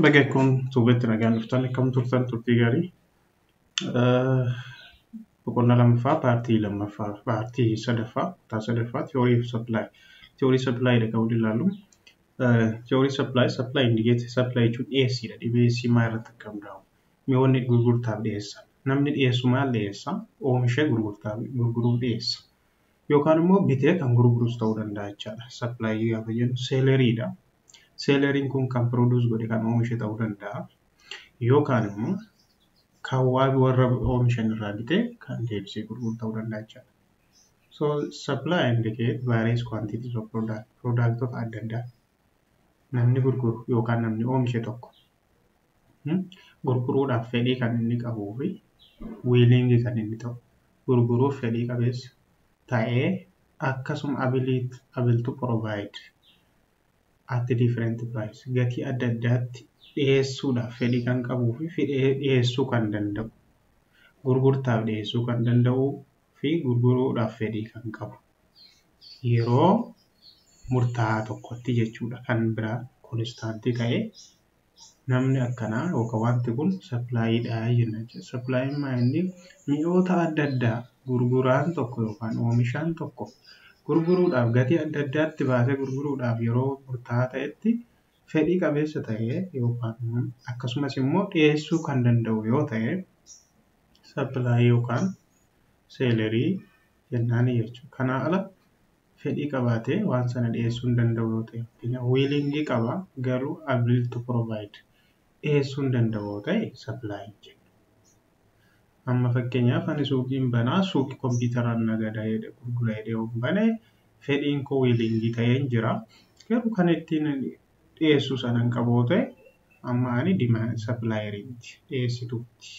Baga kun tuubetti nagaan dhuftan. Akkam turtan? Turtii gaarii. Boqonnaa lammaffaa, paartii lammaffaa, paartii sadaffaa, kutaa sadaffaa, theory of supply. Theory supply dha kan waliin ilaallu. Theory supply, supply indicate, supply jechuun dhiyeessiidha. Dhiyeessii maal irratti akka hundaa'u? Mi'oonni gurgurtaaf dhiyeessan. Namni dhiyeessu maal dhiyeessa? Oomishee gurgurtaaf gurguruuf dhiyeessa. Yookaan immoo bitee kan gurgurus ta'uu danda'a jechaadha. Supply gaafa jennu selleriidha. Selleriin kun kan produce godhe, kan oomishe ta'uu danda'a. Yookaan immoo kan waa warra oomishan irraa bitee kan deebisee gurguru ta'uu danda'a jechaadha. So supply indicate various quantities of product. Productota adda addaa namni gurguru yookaan namni oomishe tokko gurguruudhaaf fedhii kan inni qabuu fi willing kan inni ta'u, gurguruuf fedhii qabeessa ta'ee, akkasuma ability, able to provide at different price, gatii adda addaatti dhiyeessuudhaaf fedhii kan qabuu fi fedhee dhiyeessuu kan danda'u, gurgurtaaf dhiyeessuu kan danda'uu fi gurguruudhaaf fedhii kan qabu yeroo murtaa'aa tokkotti jechuudha. Kan biraa constantii ta'ee, namni akkanaa yookaan wanti kun supplyiidha jenna jechuudha. Supplyiin maa inni? Mi'oota adda addaa gurguraan tokko yookaan oomishaan tokko gurguruudhaaf gatii adda addaatti baasee gurguruudhaaf yeroo murtaa'aa ta'etti fedhii qabeessa ta'ee yookaan akkasumas immoo dhiyeessuu kan danda'u yoo ta'e, supplyii yookaan sellerii jennaan jechuudha. Kanaa ala fedhii qabaatee waan sana dhiyeessuu hin danda'u yoo ta'e, fakkeenyaaf willingii qaba garuu able to provide, dhiyeessuu hin danda'u yoo ta'e, supplyii jenna. Amma fakkeenyaaf ani suuqiin banaa, suuqii kompiitaraan nagada jedhe gurgura jedhee yoo bane, fedhiin koo willingii ta'ee hin jira. Garuu kan ittiin dhiyeessuu sana hin qabu yoo ta'e, amma ani supplierii miti, dhiyeessituu miti.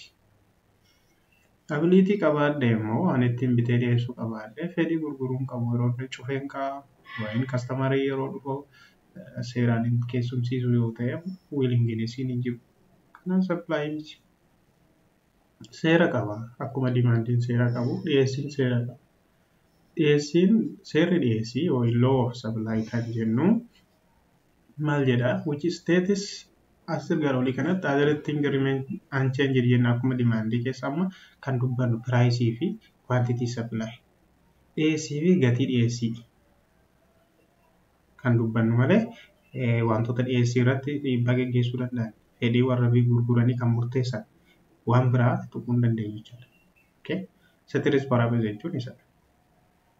Ability qabaadhe immoo, waan ittiin bitee dhiyeessuu qabaadhe, fedhii gurguruu hin qabu, yeroo inni cufeen ka'a waa'in customerii yeroo dhufu seeraan hin keessumsiisu yoo ta'e, willingnessiin hin jiru. Kanaaf supplyii miti. Seera qaba. Akkuma demandiin seera qabu, dhiyeessiin seera qaba. Dhiyeessiin, seerri dhiyeessii yookiin law of supply kan jennu maal jedhaa? Which states, asir gara olii kanatti other thing remain unchanged jenna. Akkuma demandii keessa amma kan dubbannu priceii fi quantity supply. Dhiyeessii fi gatii dhiyeessii kan dubbannu malee, wantoota dhiyeessii irratti dhiibbaa geggeessuu danda'an, fedhii warra gurguranii kan murteessan waan biraa tuquu hin dandeenyu jechuudha. Okay? Ceteris paribus jechuun isadha.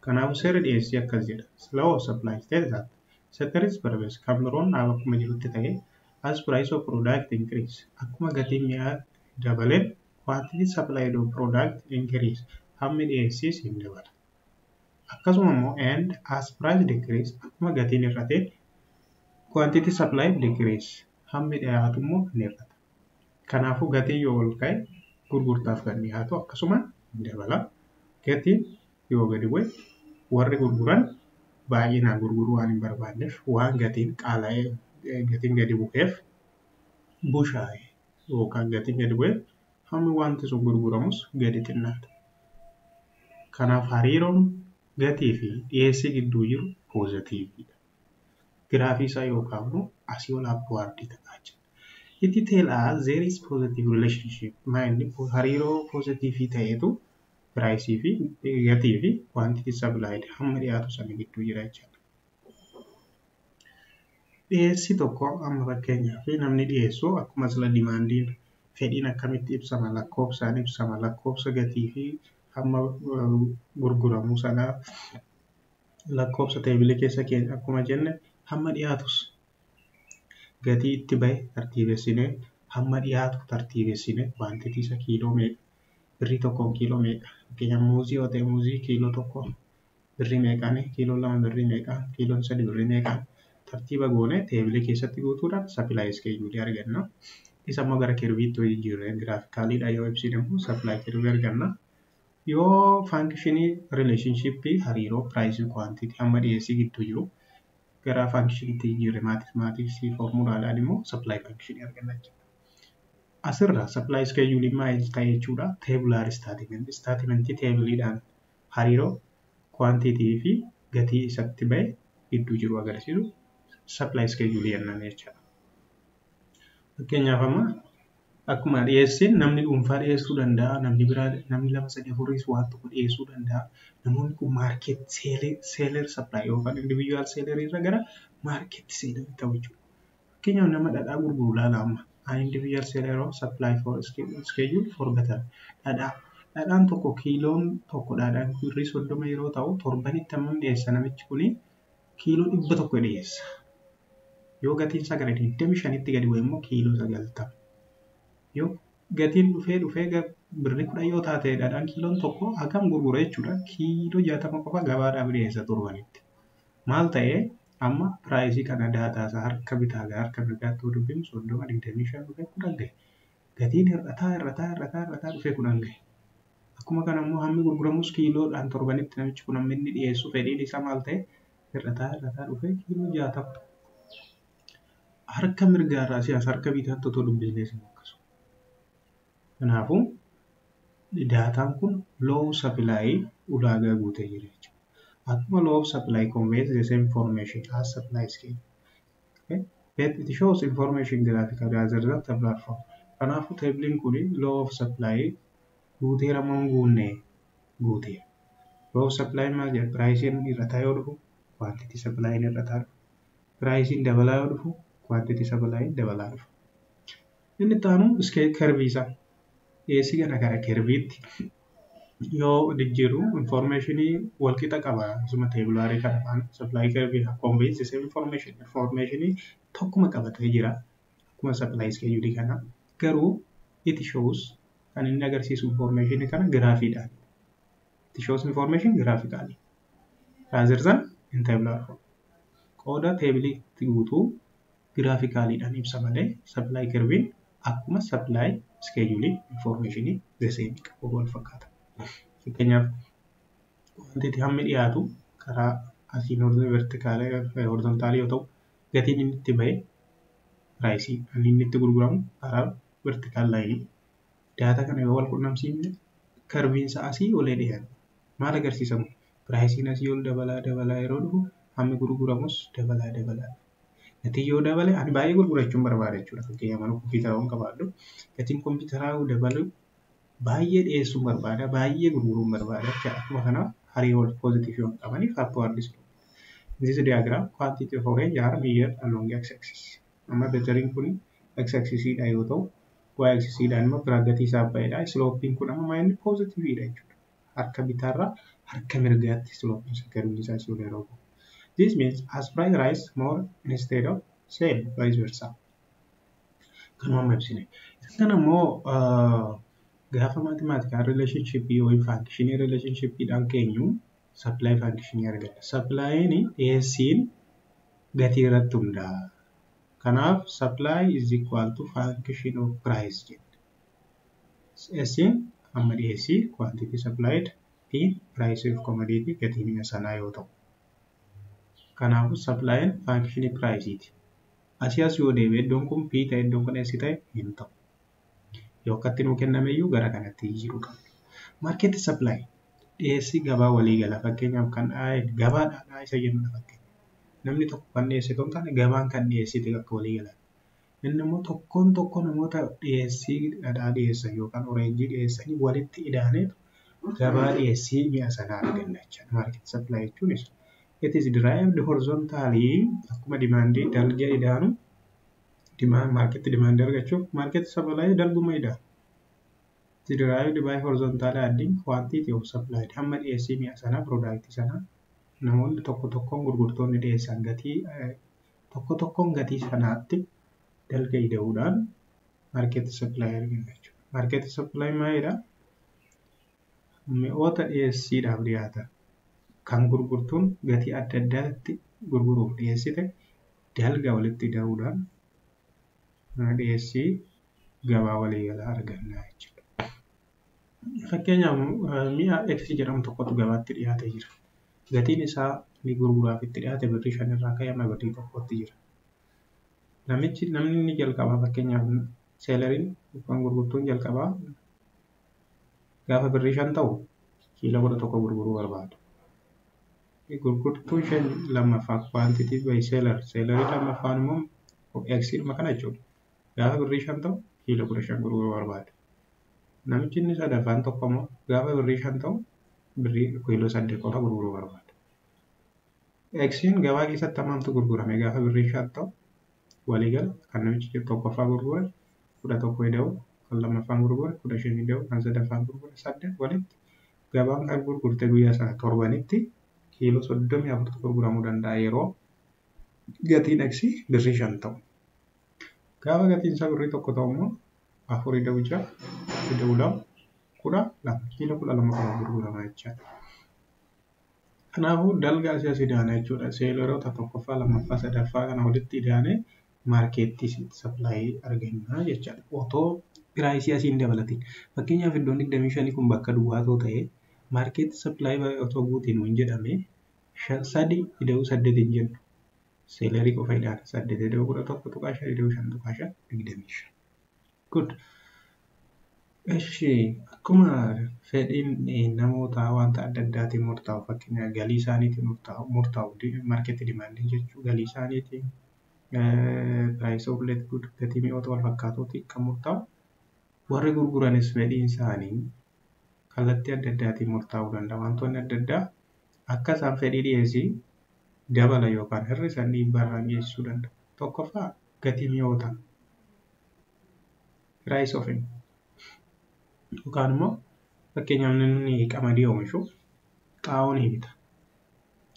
Kanaafuu seerri dhiyeessii akkas jedha. Law of supply states that ceteris paribus, kan biroon akkuma jirutti ta'ee, as price of product increase, akkuma gatiin mi'aa dabaleen, quantity supplied of product increase, hammi dhiyeessiis hin dabala. Akkasuma immoo and as price decrease, akkuma gatiin hir'ateen, quantity supplied decrease, hammi dhiyaatu immoo ni hir'ata. Kanaafuu gatiin yoo ol ka'e, gurgurtaaf kan dhiyaatu akkasuma hin dabala. Gatiin yoo gadi bu'e, warri gurguran baay'inaan gurguruu waan hin barbaanneef, waan gatiin qaala'ee, gatiin gadi bu'eef bushaa'e yookaan gatiin gadi bu'eef, hammi wanti sun gurguramus gadi xinnaata. Kanaaf hariiroon gatii fi dhiyeessii gidduu jiru positiveiidha. Giraafii isaa yookaan immoo asii ol upwardii ta'aa jira. It tell us there is positive relationship. Maa inni hariiroo positiveii ta'etu priceii fi gatii fi quantity supplied, hamma dhiyaatu sana gidduu jira jechuudha. Dhiyeessii tokko amma fakkeenyaaf namni dhiyeessu, akkuma sila demandiin fedhiin akkamitti ibsama? Lakkoofsaan ibsama, lakkoofsa gatii fi hamma gurguramuu sanaa lakkoofsa tableii keessa keenya akkuma jenne, hamma dhiyaatus gatii itti bahe tartiibessinee, hamma dhiyaatu tartiibessinee, quantity isa kiiloo meeqa, birrii tokkoon kiiloo meeqa, fakkeenyaaf muuzii yoo ta'e, muuzii kiiloo 1 birrii meeqaan, kiiloo 2 birrii meeqaan, kiiloon 3 birrii meeqaan, tartiiba goonee tableii keessatti guutuudhaan supply scheduleii arganna. Isa immoo gara curveiitti yoo jijjiirre, graphicaliidhaan yoo ibsine immoo supply curveii arganna. Yoo functionii relationshipii hariiroo priceii, quantity, hamma dhiyeessii gidduu jiru gara functioniitti jijjiirre, mathematicsii formulaadhaan immoo supply functionii arganna jechuudha. Asirraa supply scheduleiin maal ta'e jechuudha? Tabular statement. Statementii tableiidhaan hariiroo quantity fi gatii isatti bahe gidduu jiru agarsiisu supply scheduleii jennaan jechuudha. Fakkeenyaaf amma akkuma dhiyeessiin namni dhuunfaa dhiyeessuu danda'a, namni biraa namni lama sadii afuris waan tokko dhiyeessuu danda'a. Namoonni kun market seller supply yookaan individual seller irra gara market seller ta'u jechuudha. Fakkeenyaaf nama dhadhaa gurguru ilaala amma. An individual seller of supply for schedule for butter. Dhadhaa. Dhadhaan tokko kiiloon tokko dhadhaan birrii 30 yeroo ta'u, torbanitti hammam dhiyeessa namichi kuni? Kiiloo 100 dhiyeessa. Yoo gatiin isaa gara 25tti gadi bu'e immoo kiiloo 90. Yoo gatiin dhufee dhufee birrii 10 yoo taate, dhadhaan kiiloon tokko hagam gurgura jechuudha? Kiiloo 60 qofa gabaadhaaf dhiyeessa torbanitti. Maal ta'ee amma price kana data isaa harka bitaa gara harka mirgaatti yoo dubbifnu, 30, 25 dhufee 10 gahe. Gatiin hir'ataa hir'ataa hir'ataa hir'ataa dhufee 10 gahe. Akkuma kana immoo hammi gurguramus kiiloodhaan torbanitti namichi kun hammi inni dhiyeessu fedhiin isaa maal ta'e? Hir'ataa hir'ataa dhufee kiiloo 60. Harka mirgaarraa siyaasa harka bitaatti otoo dubbisnees immoo akkasuma. Kanaafuu dataan kun law supply ulaagaa guutee jira jechuudha. Akkuma law of supply conveys the same information as supply schedule. Okay? But it shows information graphically rather than tabular form. Kanaafuu tableiin kun law of supply guuteera moo hin guunne? Guuteera. Law of supply maal jedha? Priceiin hir'ataa yoo dhufu, quantity supplyiin hir'ataa dhufa. Priceiin dabalaa yoo dhufu, quantity supplyiin dabalaa dhufa. Inni itti aanu curve isaa. Dhiyeessii kana gara curveitti yoo jijjiirru information walqixa qaba. Isuma tabular kana faana supply curve conveys the same information. Information tokkuma qabatee jira. Akkuma supply schedule kana. Garuu it shows kan inni agarsiisu information kana graphiidhaan. It shows information graphically rather than in tabular form. Qooda tableitti guutuu graphicallyidhaan ibsa malee supply curveiin akkuma supply schedule information the same qabu, wal fakkaata. Fakkeenyaaf wanti hammi dhiyaatu karaa asiin vertical horizontal yoo ta'u, gatiin inni itti bahe, price inni itti gurguramu karaa vertical line. Data kana yoo wal qunnamsiifne, curveiin isaa asii olee dhiyaata. Maal agarsiisa kun? Priceiin asii ol dabalaa dabalaa yeroo dhufu, hammi gurguramus dabalaa dabalaa dhufa. Gatiin yoo dabale ani baay'ee gurgurachuun barbaada jechuudha. Fakkeenyaaf mana kompiitaraa waan qabaadhu, gatiin kompiitaraa yoo dabalu baay'ee dhiyeessuun barbaada, baay'ee gurguruun barbaada jechuudha. Akkuma kana hariiroo positive waan qabaniif upward slope. This diagram, quantity of orange are measured along x axis. Amma vectoriin kun x axis dha yoo ta'u, y axis dhaan immoo biraa gatii isaa ba'edha. Slopeiin kun amma maal inni positive dha jechuudha. Harka bitaarraa harka mirgaatti slopeiin isaa curveiin isaa asii ol yeroo bu'u. This means as price rise, more instead of sell, vice versa. Kanuma amma ibsine. Isa kana immoo gaafa mathematical relationship yookiin function relationship dhaan keenyu supply function arganna. Supply'n dhiyeessiin gatii irratti hundaa'a. Kanaaf supply is equal to function of price jenna. S'in amma dhiyeessii, quantity supplied, P price of commodity, gatii mi'a sanaa yoo ta'u. Kanaafuu supply'n function priceiti. Asii as yoo deebi'e, iddoon kun P ta'e, iddoon kun S ta'e hin ta'u. Yoo akkatti nuu kenname iyyuu gara kanatti jijjiiruu qabna. Market supply, dhiyeessii gabaa waliigala, fakkeenyaaf kan gabaadhaa isa jennudha fakkeenya. Namni tokko kan dhiyeesse otoo hin taane, gabaan kan dhiyeessite akka waliigalaatti. Inni immoo tokkoon tokko namoota dhiyeessii dhadhaa dhiyeessan yookaan orange dhiyeessanii walitti ida'aneetu gabaa dhiyeessii mi'a sanaa arganna jechuudha. Market supply jechuun isa. It is derived horizontally. Akkuma demand dalga idaanu market demand argachuuf market supply dalguma idaanu. It is derived by horizontally adding quantity of supplied, hamma dhiyeessii mi'a sanaa, product sanaa, namoonni tokko tokkoon gurgurtoonni dhiyeessan gatii tokko tokkoon gatii sanaatti dalga ida'uudhaan market supply arganna jechuudha. Market supply maalidha? Mi'oota dhiyeessiidhaaf dhiyaatan kan gurgurtuun gatii adda addaatti gurguruuf dhiyeessite dalga walitti ida'uudhaan dhiyeessii gabaa waliigalaa arganna jechuudha. Fakkeenyaaf mi'a X jedhamu tokkotu gabaatti dhiyaatee jira. Gatiin isaa inni gurguraaf itti dhiyaate birrii 5 irraa ka'ee amma birrii 1tti jira. Namichi namni inni jalqabaa, fakkeenyaaf selleriin yookaan gurgurtuun jalqabaa, gaafa birrii 5 ta'u kiiloo 11 gurguruu barbaada. Gurgurtuun isheen lammaffaa, quantity by seller, sellerii lammaffaan immoo X dhuma kana jechuudha. Gaafa birrii 5 ta'u kiiloo 15 gurguruu barbaada. Namichi inni sadaffaan tokko immoo gaafa birrii 5 ta'u birrii kiiloo 8 qofa gurguruu barbaada. Xiin gabaa keessatti hammamtu gurgurame gaafa birrii 5 ta'u waliigala kan namichi tokkoffaa gurgure 11 ida'u kan lammaffaan gurgure 15 ida'u kan sadaffaan gurgure 8 walitti gabaan kan gurgurte guyyaa sana torbanitti kiiloo 34 gurguramuu danda'a yeroo gatiin X birrii 5 ta'u. Gaafa gatiin isaa birrii 1 ta'u immoo 4 ida'u 6 ida'u 2 12 kiiloo 12 qofa gurgurama jechaadha. Kanaafuu dalga asii as idaana jechuudha. Selleroota tokkoffaa, lammaffaa, sadaffaa kana walitti idaanee market supply arganna jechaadha. Otoo price asii hin dabalatin. Fakkeenyaaf iddoon 25 kun bakka duwwaa otoo ta'ee market supply otoo guutiin hin jedhame 3 ida'uu 8 hin jennu. Seller qofa idaana. 8 ida'uu 11.5 ida'uu 5.5 25. Good. Eshi akkuma fedhiin namootaa wanta adda addaatiin murtaa'u, fakkeenyaaf galii isaaniitiin murtaa'u market demand jechuun galii isaaniitiin, price of related good gatii mi'oota wal fakkaatootiin kan murtaa'u, warri gurguranis fedhiin isaanii kallattii adda addaatiin murtaa'uu danda'a. Wantoonni adda addaa akka isaan fedhii dhiyeessii dabala yookaan hir'isan dhiibbaa irraan geessisuu danda'u. Tokkoffaa gatii mi'ootaa, price of yookaan immoo fakkeenyaaf namni qamadii oomishu xaa'oo ni bita.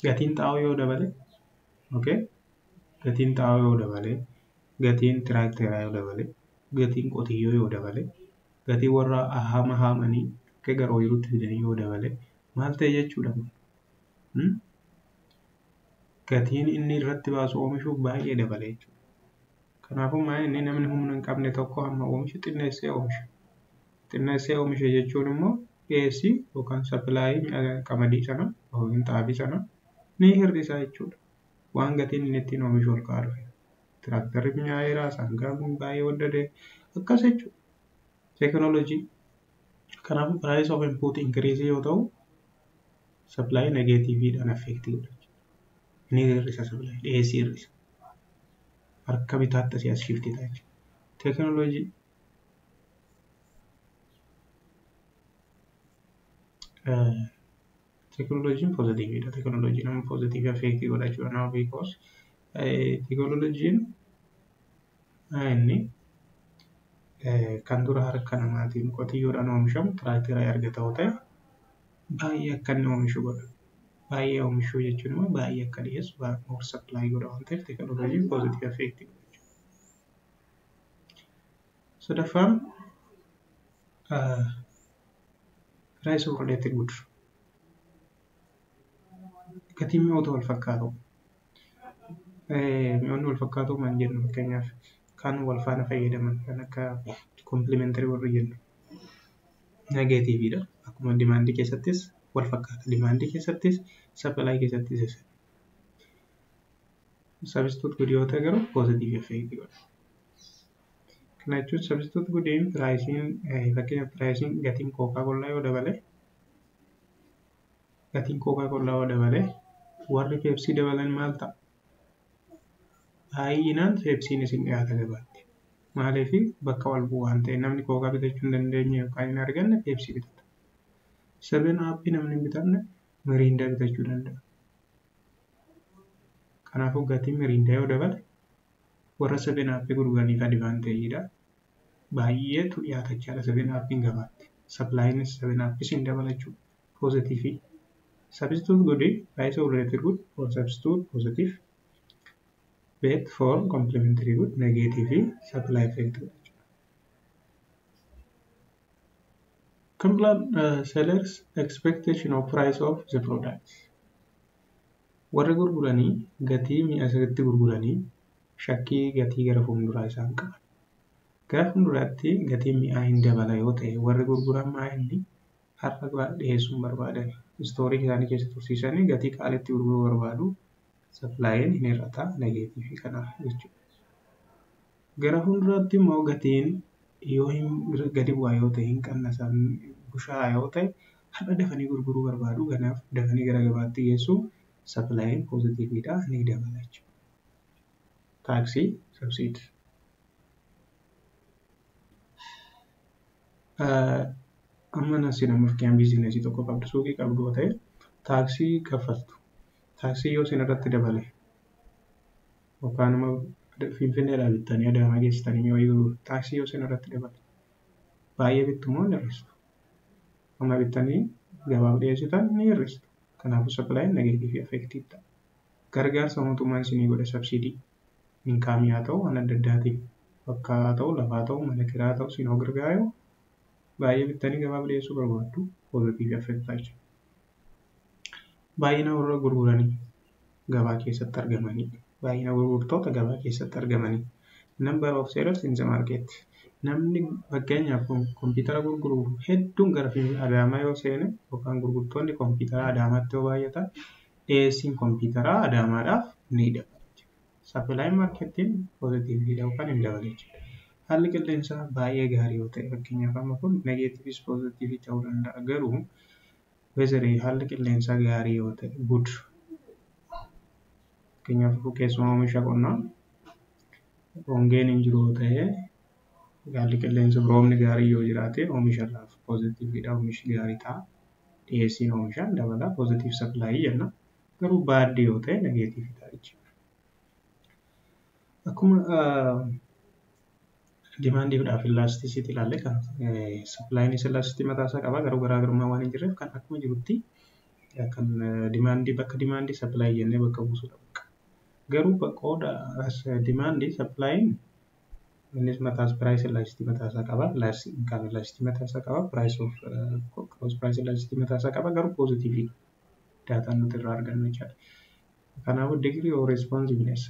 Gatiin xaa'oo yoo dabale, okay, gatiin xaa'oo yoo dabale, gatiin tiraakteraa yoo dabale, gatiin qotiyyoo yoo dabale, gatiin warra haama haamanii akka gara ooyiruutti fidanii yoo dabale maal ta'e jechuudha kun? Gatiin inni irratti baasu oomishuuf baay'ee dabale jechuudha. Kanaafuu maal inni namni humna hin qabne tokko hamma oomishu xinneessee oomisha. Xinneessee oomisha jechuun immoo dhiyeessii yookaan supply qamadii sana yookiin xaafii sana ni hir'isa jechuudha. Waan gatiin inni ittiin oomishu ol ka'aa dhufe. Tiraaktarri mi'aayeera, sangaan kun baay'ee waddade akkas jechuudha. Teekinooloojii. Kanaafuu price of input increase yoo ta'u supply negativeidhaan affect godha. Ni hir'isa supply, dhiyeessii hir'isa. Harka bitaatti asii as shift ta'a jechuudha. Teekinooloojii. Teekinooloojiin positiveidha. Teekinooloojiin amma positive affect godha jechuudha. Now because teekinooloojiin inni kan dura harka namaatiin qotiyyoodhaan oomishamu tiraaktera erga ta'u ta'e baay'ee akka inni oomishu godha. Baay'ee oomishuu jechuun immoo baay'ee akka dhiyeessu more supply godha waan ta'eef teekinooloojiin positive affect godha jechuudha. Sadaffaan price of related good. Gatiin mi'oota wal fakkaatoo. Mi'oonni wal fakkaatoo maal jennu, fakkeenyaaf kan wal faana fayyadaman kan akka complementary warri jennu negativeidha. Akkuma demand keessattis wal fakkaata. Demand keessattis supply keessattis isa. Substitute good yoo ta'e garuu positive effect godha. Kana jechuun substitute goodiin priceiin, fakkeenyaaf priceiin gatiin Coca Cola yoo dabale, gatiin Coca Cola yoo dabale warri Pepsi dabalan maal ta'a? Baay'inaan Pepsiin isin dhiyaata gabaatti. Maaliif? Bakka wal bu'u waan ta'eef namni Coca bitachuu hin dandeenye yookaan hin arganne Pepsi bitata. Seven Up namni hin bitanne Mirinda bitachuu danda'a. Kanaafuu gatiin Mirinda yoo dabale warra Seven Up gurguraniif advantageidha. Baay'eetu dhiyaata jechaadha Seven Upiin gabaatti. Supplynis Seven Upis hin dabala jechuudha. Positive. Substitute good, price of related good for substitute positive, but for complementary good negative supply effect jechuudha. Kan sellers expectation of price of the products. Warri gurguranii gatii mi'a sirriitti gurguranii shakkii gatii gara fuulduraa isaan qaban. Gara fuulduraatti gatiin mi'aa hin dabala yoo ta'e warri gurguran maa inni har'a dhiyeessuu hin barbaadan. Store isaanii keessa tursiisanii gatii qaaliitti gurguruu barbaadu. Supplyiin hin hir'ata negative kanaaf jechuudha. Gara fuulduraatti immoo gatiin yoo hin gadi bu'aa yoo ta'e, hin qannasa bushaa'aa yoo ta'e, har'a dafanii gurguruu barbaadu. Kanaaf dafanii gara gabaatti geessu, supplyiin positiveidha, ni dabala jechuudha. Tax, subsidy. Amma nasi nama fakkeenyaaf biizinesii tokko qabdu, suuqii qabdu yoo ta'e, taaksii kaffaltu. Taaksii yoo isin irratti dabale yookaan immoo Finfinneedhaa bittanii Adaamaa geessitanii mi'a wayii gurgurtu, taaksii yoo isin irratti dabale baay'ee bittu moo hin hir'istu? Amma bittanii gabaaf dhiyeessitan ni hir'istu. Kanaafuu supplyin negative affectii ta'a. Gargaarsa mootummaan isinii godhe, subsidy incomeii haa ta'u, waan adda addaatiin, bakka haa ta'u, lafa haa ta'u, mana kiraa haa ta'u, isin hoo gargaaru, baay'ee bittanii gabaaf dhiyeessuu barbaaddu, positive affect jechuudha. Baay'ina warra gurguranii gabaa keessatti argamanii, baay'ina gurgurtoota gabaa keessatti argamanii, number of sellers in the market. Namni fakkeenyaaf kompiitara gurguru hedduun gara Adaamaa yoo seene yookaan gurgurtoonni kompiitara Adaamaatti yoo baay'atan, dhiyeessiin kompiitaraa Adaamaadhaaf ni dabala. Supply marketiin positiveiidha yookaan hin dabala jechuudha. Haalli qilleensaa baay'ee gaarii yoo ta'e, fakkeenyaaf amma kun negativeis positiveii ta'uu danda'a, garuu weatherii, haalli qilleensaa gaarii yoo ta'e, good, fakkeenyaaf keessumaa oomisha qonnaa, hongeen hin jiru yoo ta'e, haalli qilleensa roobni gaarii yoo jiraate, oomisha irraaf positiveiidha, oomishi gaarii ta'a, dhiyeessiin oomishaa dabala, positive supplyii jenna. Garuu badii yoo ta'e negativeii ta'a jechuudha. Akkuma demandiidhaaf elasticity ilaalle, kan supplyinis elasticity mataa isaa qaba, garuu garaagarummaa waan hin jirreef kan akkuma jirutti kan demandii bakka demandii supplyii jennee bakka buusuudha bakka. Garuu qooda demandii supplyin innis mataas price elasticity mataa isaa qaba, income elasticity mataa isaa qaba, price of cross price elasticity mataa isaa qaba, garuu positiveii dataan nuti irraa argannu jechaadha. Kanaafuu degree of responsiveness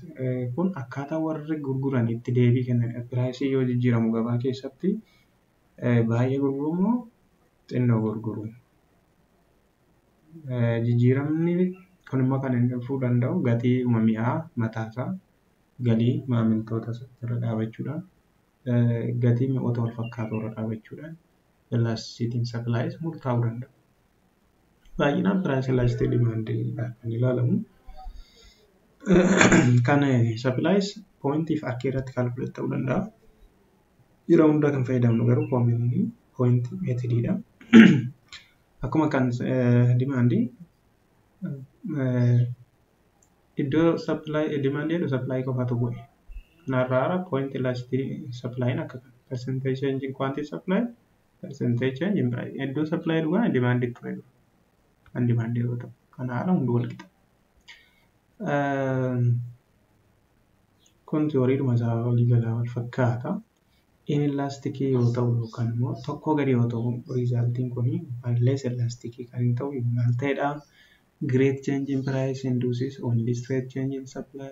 kun akkaataa warri gurguran itti deebii kennan, priceii yoo jijjiiramu gabaa keessatti baay'ee gurguru moo xinnoo gurguru. Jijjiiramni kun immoo kan inni dhufuu danda'u gatii mi'aa mataasaa, galii maamiltoota irra dhaabachuudhaan, gatii mi'oota wal fakkaatoo irra dhaabachuudhaan elasticityn supplyis murtaa'uu danda'a. Baay'inaan price elasticity demandiidhaan kan ilaalamu. Kan supplyis pointii fi arcii irratti calculate ta'uu danda'a. Yeroo hundaa kan fayyadamnu garuu commonly point methodiidha. Akkuma kan demandii iddoo supply demandii jedhu supply qofaatu bu'e. Kanarraa hara point elasticity supplyin akka kana. Percentage change in quantity supply, percentage change in price. Iddoo supply dhugaa demandii ture dhufa. Kan demandii yoo ta'u. Kana haala hundi wal qixa. Kun theoryiidhuma isaa walii galaa wal fakkaata. Inelasticii yoo ta'u yookaan immoo tokkoo gadi yoo ta'u, resultiin kun yookaan less elasticii kan hin ta'u maal ta'edha? Great change in price induces only straight change in supply.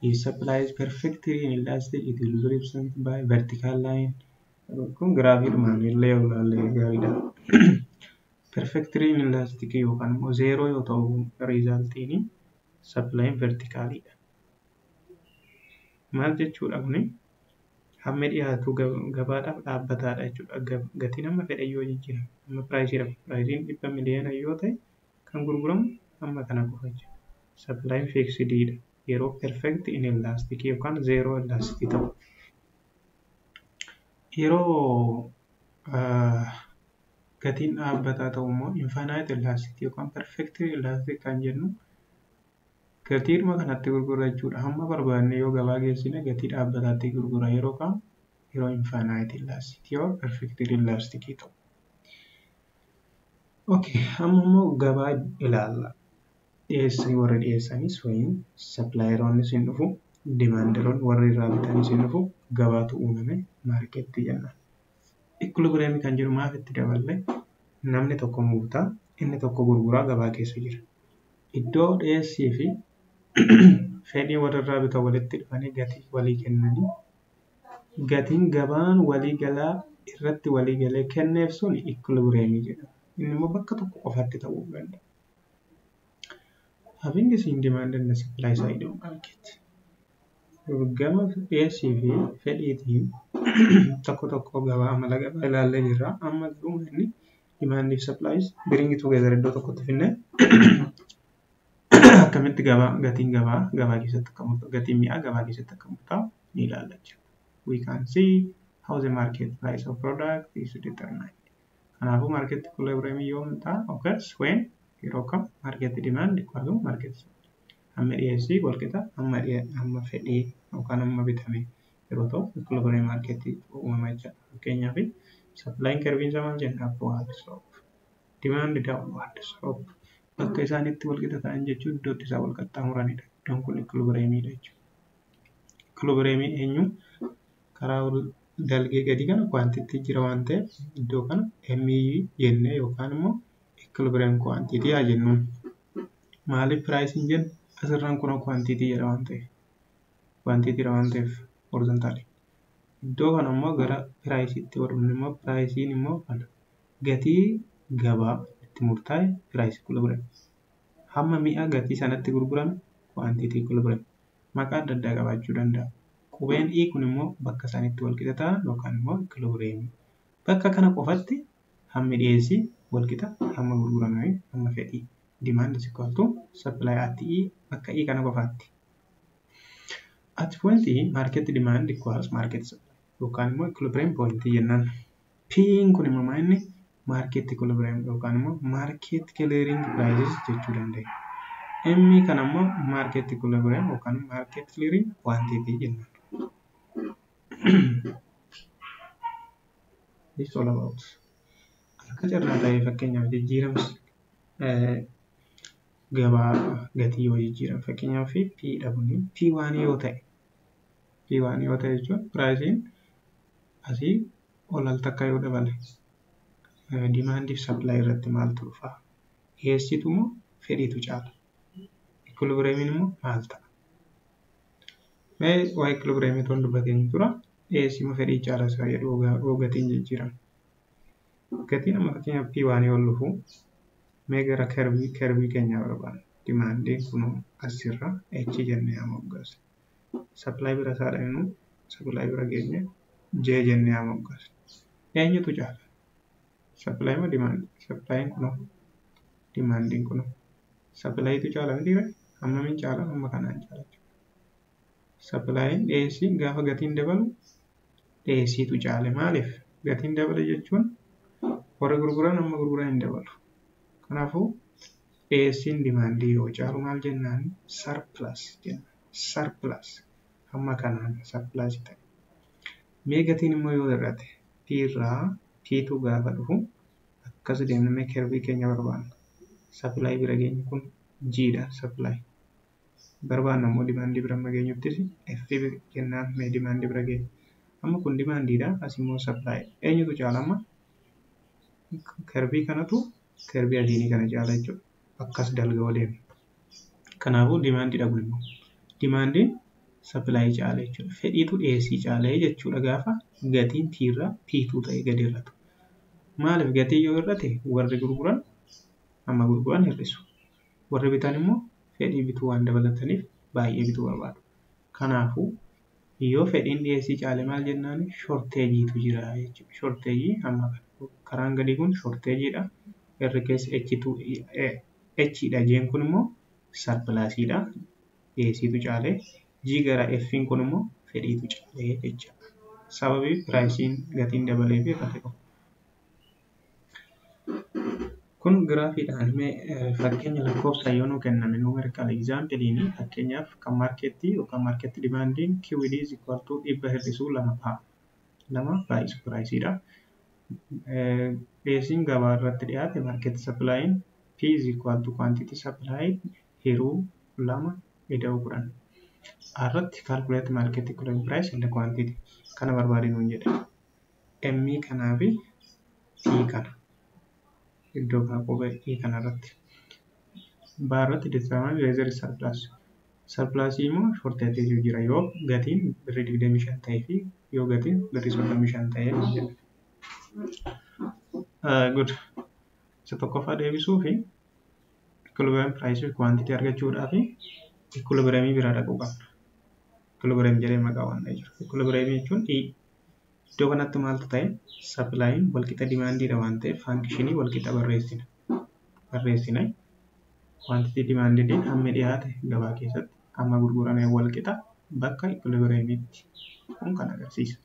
If supply is perfectly inelastic, it will be represented by vertical line. Kun graphiidhumaan illee yoo ilaalle gaariidha. Perfectly inelastic yookaan immoo zero yoo ta'u, resultiin supply verticalidha. Maal jechuudha kuni? Hammi dhiyaatu gabaadhaaf dhaabbataadha jechuudha. Gatiin amma fedhe yoo jijjiirame, amma priceiidha. Priceiin 100 miliyoona yoo ta'e, kan gurguramu hamma kana qofa jechuudha. Supplyin fixediidha. Yeroo perfect inelastic yookaan zero elastic ta'u. Yeroo gatiin dhaabbataa ta'u immoo infinite elastic yookaan perfect elastic kan jennu, gatiidhuma kanatti gurgura jechuudha. Hamma barbaanne yoo gabaa geessine gatii dhaabbataatti gurgura yeroo kam? Yeroo infinite elastic yoo perfect elastic ta'u. Okay, amma immoo gabaa ilaalla. Dhiyeessii warri dhiyeessanis wayii supplieroonnis hin dhufu, demanderoonni warri irraa bitanis hin dhufu, gabaatu uumame, marketii jenna. Equilibriumii kan jedhu maaf itti daballe? Namni tokko bitaa, inni tokko gurguraa gabaa keessa jira. Iddoo dhiyeessii fi fedhii walirraa bitan walitti dhufanii gatii walii kennanii, gatiin gabaan walii galaa irratti walii galee kenneef sun equilibriumii jedhama. Inni immoo bakka tokko qofaatti ta'uu danda'a. Having seen demand and supply side of market. Gama dhiyeessii fi fedhiitiin tokko tokko gabaa, amala gabaa ilaallee jirra. Amma garuu inni demand fi supplies bring together iddoo tokkotti finnee akkamitti gabaa, gatiin gabaa gabaa keessatti akka murtaa'u, gatiin mi'aa gabaa keessatti akka murtaa'u ni ilaalla jechuudha. We can see How the market price of product is determined. Kanaafuu market equilibrium yoom ta'a? Occurs when yeroo kam market demand equal to market supply. Hamma dhiyeessii walqixa hamma fedhii yookaan hamma bitame yeroo ta'u equilibrium market uumama jechuudha. Fakkeenyaaf supplying curve isaa maal jenna? Upward slope. Demand downward slope. Bakka isaan itti walqixa ta'an jechuun iddootti isaan wal qaxxaamuranidha. Iddoon kun equilibriumidha jechuudha. Equilibriumiin eenyu karaa dalgee gadii kana quantity jira waan ta'eef iddoo kana ME jennee yookaan immoo equilibrium quantity haa jennuun. Maaliif pricing jennu? Asirraan kun quantity jedha waan ta'eef. Quantity dha waan ta'eef horizontally. Iddoo kana immoo gara priceitti godhamne immoo priceiin immoo kana gatii gabaa itti murtaa'e price equilibrium. Hamma mi'a gatii sanatti gurgurame quantity equilibrium. Maqaa adda addaa qabaachuu danda'a. Qubeen E kun immoo bakka isaan itti walqixa ta'an yookaan immoo equilibrium. Bakka kana qofatti hammi dhiyeessii walqixa hamma gurgurame hamma fedhii. Demand is equal to supply at E bakka E kana qofaatti. At point E market demand equals market supply yookaan immoo equilibrium point jennaan. P kun immoo maal inni market equilibrium yookaan immoo market clearing prices jechuu dandeenya. M kana immoo market equilibrium yookaan market clearing quantity jennaan. This all about. Akka carraa ta'ee fakkeenyaaf jijjiiramsi gabaa gatii yoo jijjiiran fakkeenyaaf P dha kuni P1 yoo ta'e P1 yoo ta'e jechuun priceiin asii ol al takka yoo dabale demand fi supply irratti maaltu dhufa? Dhiyeessitu moo fedhiitu caala? Equilibriumiin immoo maal ta'a? Mee waa'ee equilibriumii toon dubbateen dura dhiyeessii moo fedhii caala isaa jedhu yoo gatiin jijjiirame. Gatiin amma fakkeenyaaf P1 yoo dhufu mee gara curveii keenyaa barbaanna. Demandiin kun asirra H jennee haa moggaasnu. Supply bira isaa dhaqnu supply bira geenye J jennee haa moggaasnu. Eenyutu caala? Supply moo demandii? Supplyin kunoo demandiin kunoo. Supplyitu caala miti ree? Hammamiin caala? Hamma kanaan caala jechuudha. Supplyin dhiyeessiin gaafa gatiin dabalu dhiyeessiitu caale. Maaliif? Gatiin dabale jechuun warri gurguran hamma gurguran hin dabalu. Kanaafuu dhiyeessiin demandii yoo caalu maal jennaan? Surplus jenna. Surplus hamma kanaan surplus ta'e. Mee gatiin immoo yoo hir'ate P irraa P2 gaafa dhufu akkas deemnee mee curveii keenya barbaanna. Supply bira geenyu kun G dha supply. Barbaanna immoo demandii bira amma geenyuttis F jennaan mee demandii bira geenya. Amma kun demandiidha as immoo supply. Eenyutu caala amma? Curveii kanatu curveii adiinii kana caala jechuudha. Akkas dalga deema. Kanaafuu demandiidha kun immoo. Demandiin supplyii caala jechuudha. Fedhiitu dhiyeessii caalee jechuudha gaafa gatiin P irraa P2 ta'ee gadi hir'atu. Maaliif gatii yoo hir'ate warri gurguran hamma gurguran hir'isu. Warri bitan immoo fedhii bituu waan dabalataniif baay'ee bituu barbaadu. Kanaafuu yoo fedhiin dhiyeessii caale maal jennaan shortageiitu jira jechuudha. Shortageii hamma kana. Karaan gadii kun shortageiidha. Irri keessa H2 H dha jeen kun immoo surplusiidha. Dhiyeessiitu caalee. G gara F kun immoo fedhiitu caalee jechuudha. Sababii priceiin gatiin dabalee fi hir'ate qofa. Kun giraafiidhaan mee fakkeenya lakkoofsa yoo nuu kenname numerical exampleiin fakkeenyaaf kan marketii yookaan market demandiin QD is equal to 100 hir'isuu 2 A. 2 baay'isu priceiidha. Dhiyeessiin gabaa irratti dhiyaate market supplyin P is equal to quantity supply hiruu 2 ida'uu 10. Irratti calculate market equilibrium price and quantity kana barbaade nuun jedhe. M kanaa fi P kana iddoo kana qubee E kana irratti. B irratti determine whether surplus. Surplus immoo shortage jira yoo gatiin birrii 25 ta'ee fi yoo gatiin birrii 35 ta'ee jedha. Good. Isa tokkoffaa deebisuu fi equilibrium price fi quantity argachuudhaaf equilibriumii bira dhaquu qabna. Equilibrium jedhee maqaa waan jiru. Equilibrium jechuun iddoo kanatti maaltu ta'e supplyin walqixa demandiidha waan ta'eef functionii walqixa barreessina. Barreessina. Quantity demandiin hammi dhiyaate gabaa keessatti hamma gurgurame walqixa bakka equilibriumiitti. Kun kan agarsiisa.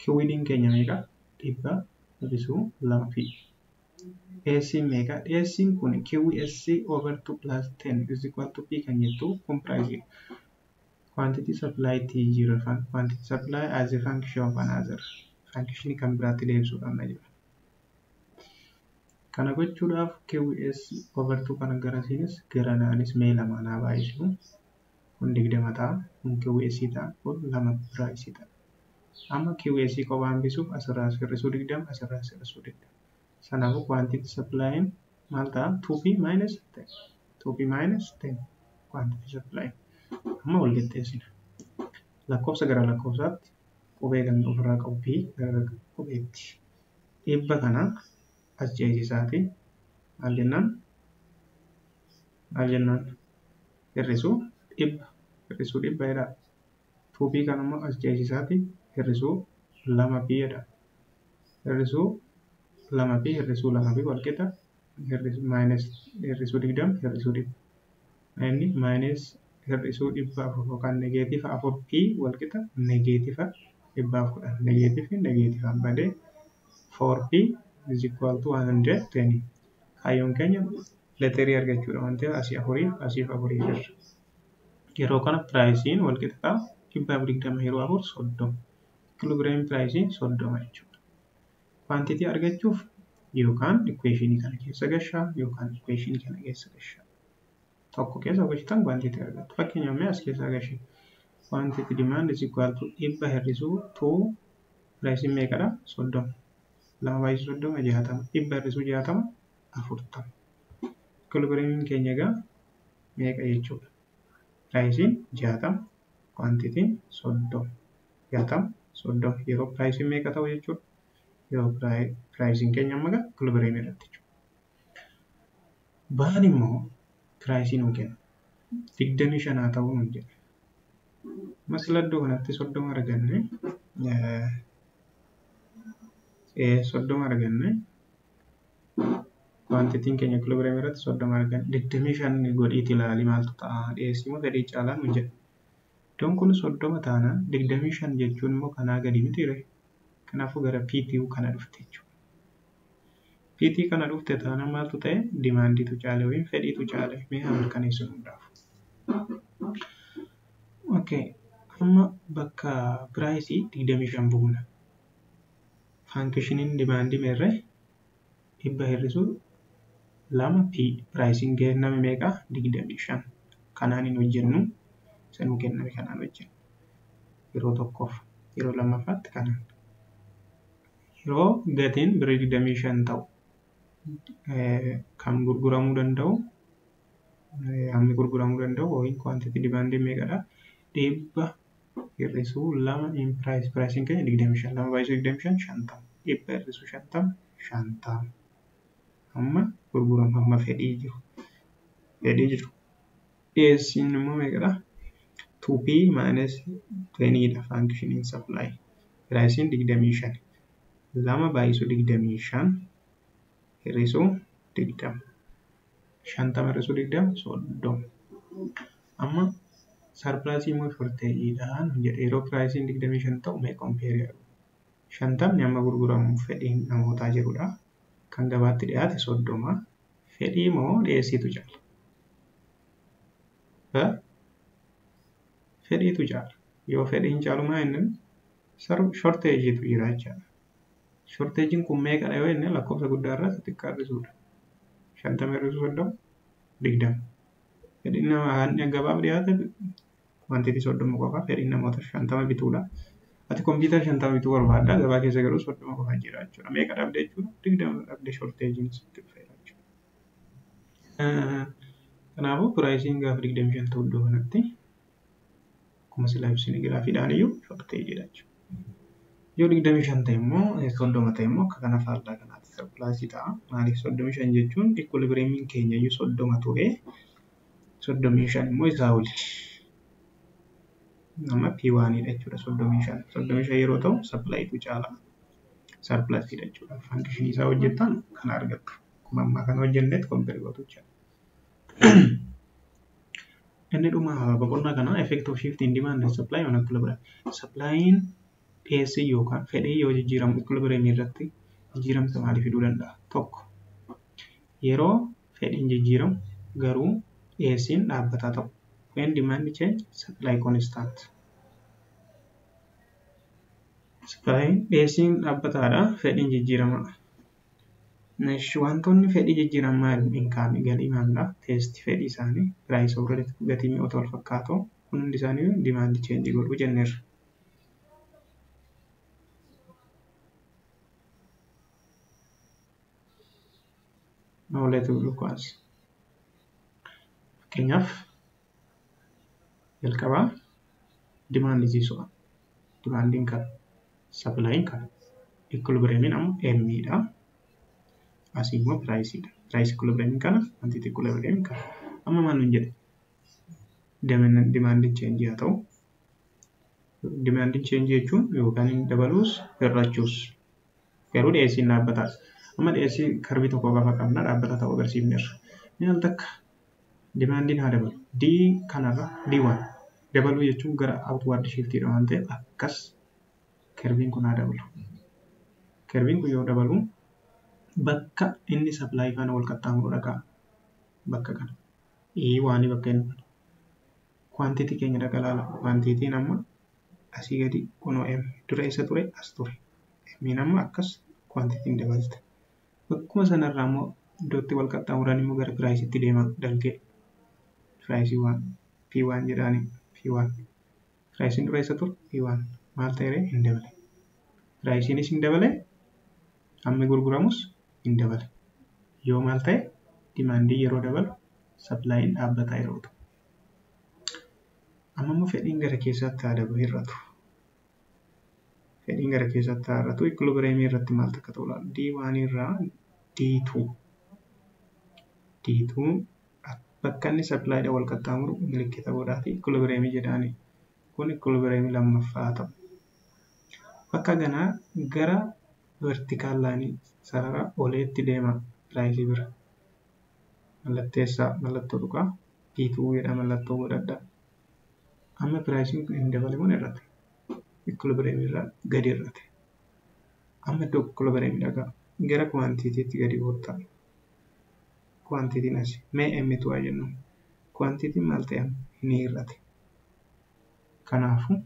QD'n keenya meeqa? 100 hir'isuu 2 P. Dhiyeessiin meeqa? Dhiyeessiin kun QS over 2 plus 10 is equal to P kan jettu kun piraayisiidha. Quantity supply T jira. Quantity supply as a function of another. Function kan biraatti deebisuu qabna jedha. Kana gochuudhaaf QS over 2 kana garasiinis garanaanis mee lamaan haa baay'isnu. Kun 20 ta'a. Kun QS ta'a. Kun 2 piraayisii ta'a. Amma QS kophaa hambisuuf asirraa hir'isuu 20, asirraa hir'isuu 20. Kanaafuu quantity supply'n maal ta'a? 2P minus 10. 2P minus 10 quantity supply. Amma wal qixxeessina. Lakkoofsa gara lakkoofsaatti qubee kan ofirraa qabu P gara qubeetti. 100 kana as ceesisaati. Maal jennaan? Maal jennaan? Hir'isuu 100. Hir'isuu 100 jedha. 2P kan immoo as ceesisaati. Hir'isuu 2P jedha. Hir'isuu 2P hir'isuu 2P wal qixa minus hir'isuu 20 hir'isuu 100. Inni minus hir'isuu 400 yookaan negative 4P wal qixa negative 110. Negative negativeaan badee 4P is equal to 120. Kaayyoon keenya letterii argachuudha waan ta'eef asii afuriif asiif afurii jirra. Yeroo kana piraayisiin wal qixa ta'a 120 yeroo 4 30. Equilibrium piraayisiin 30 jechuudha. Quantity argachuuf yookaan equationii kana keessa gashaa yookaan equationii kana keessa gashaa. Tokko keessa gashitan quantity argattu. Fakkeenyaaf mee as keessaa gashi. Quantity demand is equal to 100 hir'isuu 2 piraayisiin meeqadha? 30. 2 baay'isuu 30 60. 100 hir'isuu 60 40. Equilibriumiin keenya egaa meeqa jechuudha? Piraayisiin 60, quantitiin 30. 60, 30. Yeroo piraayisiin meeqa ta'u jechuudha? Yeroo piraayisiin keenya amma egaa equilibrium irratti jechuudha. Baan immoo piraayisii nuu kenna. 25 haa ta'uu nuun jedha. Masila iddoo kanatti 30 arganne 30 arganne quantitiin keenya equilibrium irratti 30 arganne 25 godhiiti ilaali maaltu ta'a dhiyeessii moo fedhii caalaa nuun jedha. Iddoon kun 30 taanaan 25 jechuun immoo kanaa gadi miti ree. Kanaafuu gara PTU kana dhufte jechuudha. PT kana dhufte taanaan maaltu ta'e? Dimaandiitu caale yookiin fedhiitu caale. Mee haa mirkaneessinu hundaaf. Okay. Amma bakka piraayisii 25 buufna. Faankishiniin dimaandii meerree 100 hir'isuu 2 P piraayisiin kenname meeqa? 25. Kanaan hin hojjennu. Isa nuu kenname kanaan hojjennu. Yeroo tokkoof yeroo lammaffaatti kanaan. Yeroo gatiin birrii 25 ta'u kan gurguramuu danda'u hammi gurguramuu danda'u yookiin quantity demand meeqadha? 100 hir'isuu 2 in price. Pricing keenya 25. 2 baay'isuu 25 50. 100 hir'isuu 50 50. Hamma gurguramu hamma fedhii jiru. Fedhii jiru. Dhiyeessiin immoo meeqadha? 2P minus 20 dha functioning supply. Pricing 25. 2 baay'isuu 25 hir'isuu 20. 50 hir'isuu 20 30. Amma sarpiraasii immoo shorteejiidha jedhe yeroo piraayisiin 25 ta'u mee kompeerii argu. 50 amma gurguramuuf fedhiin namootaa jirudha. Kan gabaatti dhiyaate 30. Fedhii moo dhiyeessiitu caala? Fedhiitu caala. Yoo fedhiin caalu maa inni shorteejiitu jira jechaadha. Shorteejiin kun meeqadha yoo jenne lakkoofsa guddaa irraa xiqqaa hir'isuudha. 50 hir'isuu 30 20. Fedhiin nama gabaaf dhiyaate wantiitii 30 qofa fedhiin namoota 50 bituudha. Ati kompiitara 50 bituu barbaadda gabaa keessa garuu 30 qofa jira jechuudha. Meeqa dhabde jechuudha? 20 dhabde shorteejiin sitti dhufeera jechuudha. Kanaafuu piraayisiin gaafa 25 ta'u iddoo kanatti akkuma silaa ibsine giraafiidhaan iyyuu shorteejiidha jechuudha. Yoo 25 ta'e immoo 30 ta'e immoo akka kana faallaa kanaatti sarpilaasii ta'a. Maaliif 35 jechuun equilibriumiin keenya iyyuu 30 ture. 35 immoo isaa oli. Amma P1 dha jechuudha 35. 35 yeroo ta'u sapilaayitu caala. Sarpilaasiidha jechuudha. Fankishinii isaa hojjettan kana argattu. Akkuma ammaa kana hojjennetti kompiitara gootu jechuudha. Inni dhuma boqonnaa kana effect of shift in demand and supply on equilibrium. Supplying Dhiyeessii yookaan fedhii yoo jijjiiramu equilibrium irratti jijjiiramsa maalii fiduu danda'a? Tokko, yeroo fedhiin jijjiiramu garuu dhiyeessiin dhaabbataa ta'u. When demand change, supply constant. Supply dhiyeessiin dhaabbataadha, fedhiin jijjiiramaadha. Wantoonni fedhii jijjiiran maali? Income galii maamilaa, taste fedhii isaanii, price of product gatii mi'oota wal fakkaatoo kun hundi isaanii demand change godhuu jenneerra. Knowledge glucose. Fakkeenyaaf jalqabaa demand is one. Demandiin kana, supplyin kana. Equilibriumiin ammoo M dha. Asii immoo priceidha. Price equilibriumiin kana, quantity equilibriumiin kana. Amma maal nuun jedhe? Demandiin change haa ta'u. Demandiin change jechuun yookaan inni dabaluus hir'achuus. Garuu dhiyeessiin dhaabbataadha. Amma dhiyeessii curve tokko qofa qabna dhaabbata ta'uu agarsiifneerra. Inni al takka demandiin haa dabalu. D kanarra D1 dabaluu jechuun gara outward shiftiidha waan ta'eef akkas curviin kun haa dabalu. Curviin kun yoo dabalu bakka inni supply faana wal qaxxaamuru dhaqaa. Bakka kana. E waanii bakka inni kana. Quantity keenya dhaqa ilaala. Quantitiin amma asii gadi kunoo M dura eessa ture? As ture. M'n amma akkas quantitiin dabalte. Bakkuma sanarraa immoo iddootti wal qaxxaamuran immoo gara priceitti deema dalgee. Price 1 P1 jedhaani P1. Priceiin dura eessa ture? P1. Maal ta'e ree? Hin dabale. Priceiinis hin dabale. Hammi gurguramus hin dabale. Yoo maal ta'e? Demandii yeroo dabalu supplyin dhaabbataa yeroo ta'u. Amma immoo fedhiin gara keessaatti haa dabalu hir'atu. Fedhiin gara keessaatti haa hir'atu. Equilibrium irratti maal akka ta'u ilaala. D1 irraa D2. D2 bakka inni supplydha wal qaxxaamuru milikkita godhaati equilibrium jedhaani. Kun equilibrium lammaffaa ta'u. Bakka kanaa gara vertical line sarara oleetti deema price bira. Mallatteessaa mallattoo tuqaa P2 jedha mallattoo godhadhaa. Amma priceiin kun hin dabale moo hir'ate? Equilibrium irraa gadi hir'ate. Amma iddoo equilibrium dhagaa gara quantityitti gadi boottaa. Quantityiin asi mee M2 haa jennu. Quantityiin maal ta'e amma? Ni hir'ate. Kanaafuu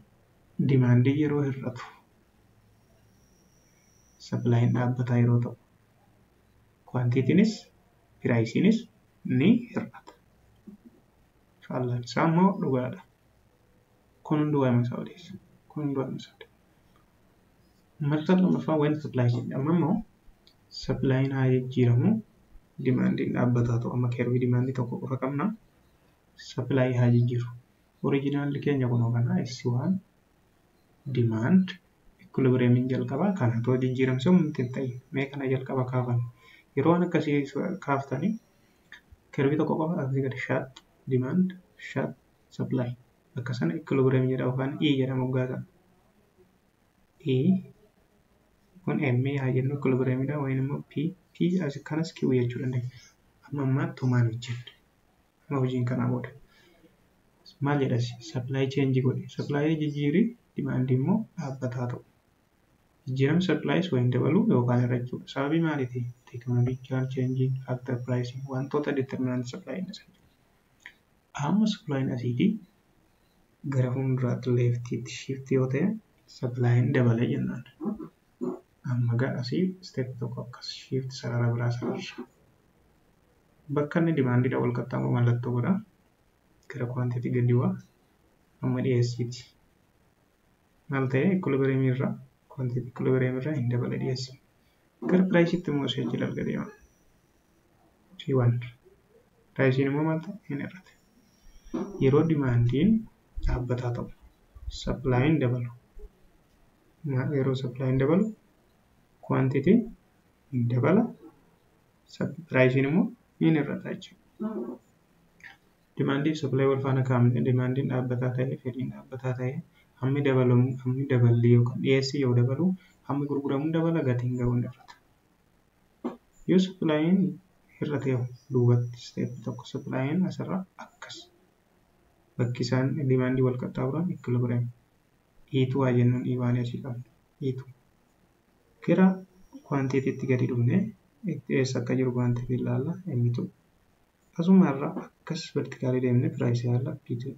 demandii yeroo hir'atu supplyin dhaabbataa yeroo ta'u quantityiinis priceiinis ni hir'ata. Faallaan isaa immoo dhugaadha. Kun hunduu waa'ee isaa odeessa. Kun hunduu waa'ee isaa odeessa. Marsaa lammaffaa when supply change. Amma immoo supplyin haa jijjiiramu demandiin dhaabbataa ta'u amma curve demandii tokko qofa qabna. Supply haa jijjiiru. Originalli keenya kunoo kana S1 demand equilibriumiin jalqabaa kana too jijjiiramsa humti hin ta'in mee kana jalqaba kaafan. Yeroo waan akkasii kaaftanii curve tokko qofa asii gadi shat demand shat supply bakka sana equilibrium jedha yookaan E jedhama moggaasa. E kun M haa jennu equilibriumidha wayin immoo P P as kanas Q jechuu dandeenya. Amma ammaatti homaan hojjenne. Amma hojiin kanaa booda. Maal jedhas supply change godhe. Supply jijjiirii demand immoo dhaabbataa ta'u. Jijjiiramni supplies wayin dabaluu yookaan hir'achuudha. Sababii maaliiti? Technological change, factor pricing wantoota determinant supply inni sana. Amma supplyin asiitii gara fuulduraatti leftiitti shift yoo ta'e supplyin dabale jennaan. Amma gara asii step tokko akkas shift sarara biraa sarara. Bakka inni demandiidha wal qaxxaamuru mallattoo godha. Gara quantity gadi bu'a. Amma dhiyeessiiti. Maal ta'e equilibrium irraa quantity equilibrium irraa hin dabale dhiyeessi. Gara priceitti immoo ishee achi dalga deema. P1. Priceiin immoo maal ta'e hin hir'ate. Yeroo demandiin dhaabbataa ta'u supplyin dabalu. Yeroo supplyin dabalu quantityiin hin dabala. Priceiin immoo hin hir'ata jechuudha. Demandii fi supply wal faana kaa'amne demandiin dhaabbataa ta'e fedhiin dhaabbataa ta'e hammi dabalamu hammi daballi yookaan dhiyeessii yoo dabalu hammi gurguramu dabala gatiin garuu hin hir'ata. Yoo supplyin hir'ate duubatti step tokko supplyin asirra akkas bakki isaan demandii wal qaxxaamuran equilibrium. E2 haa jennuun E1 asii qabna. E2. Gara quantity gadi dhufnee eessa akka jiru quantity ilaalla M2. Asuma irra akkas vertically deemnee price ilaalla P2.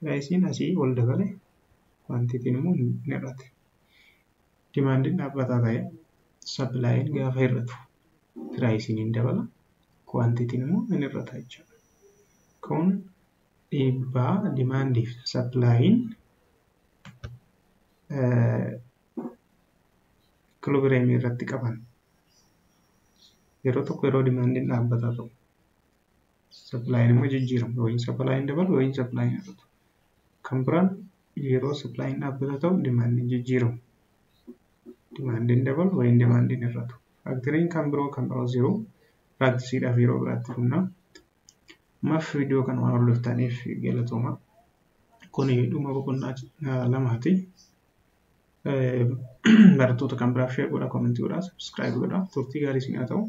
Priceiin asii ol dabale, quantityn immoo ni hir'ate. Demandiin dhaabbataa ta'e supplyin gaafa hir'atu priceiin hin dabala, quantityn immoo ni hir'ata jechuudha. Kun dhiibbaa demandii fi supplyin equilibriumii irratti qaban. Yeroo tokko yeroo demandiin dhaabbataa ta'u supplyin immoo jijjiiramu, yookiin supplyin dabalu yookiin supplyin hir'atu. Kan biraan yeroo supplyin dhaabbataa ta'u demandiin jijjiiramu. Demandiin dabalu yookiin demandiin hir'atu. Factoriin kan biroo kan biroos jiru, practiceiidhaaf yeroo biraatti fufna. Ammaaf viidiyoo kana waan hordoftaniif galatooma. Kuni dhuma boqonnaa lamaati. Barattoota kan biraaf share godhaa, commentii godhaa, subscribe godhaa. Turtii gaarii isin haa ta'u.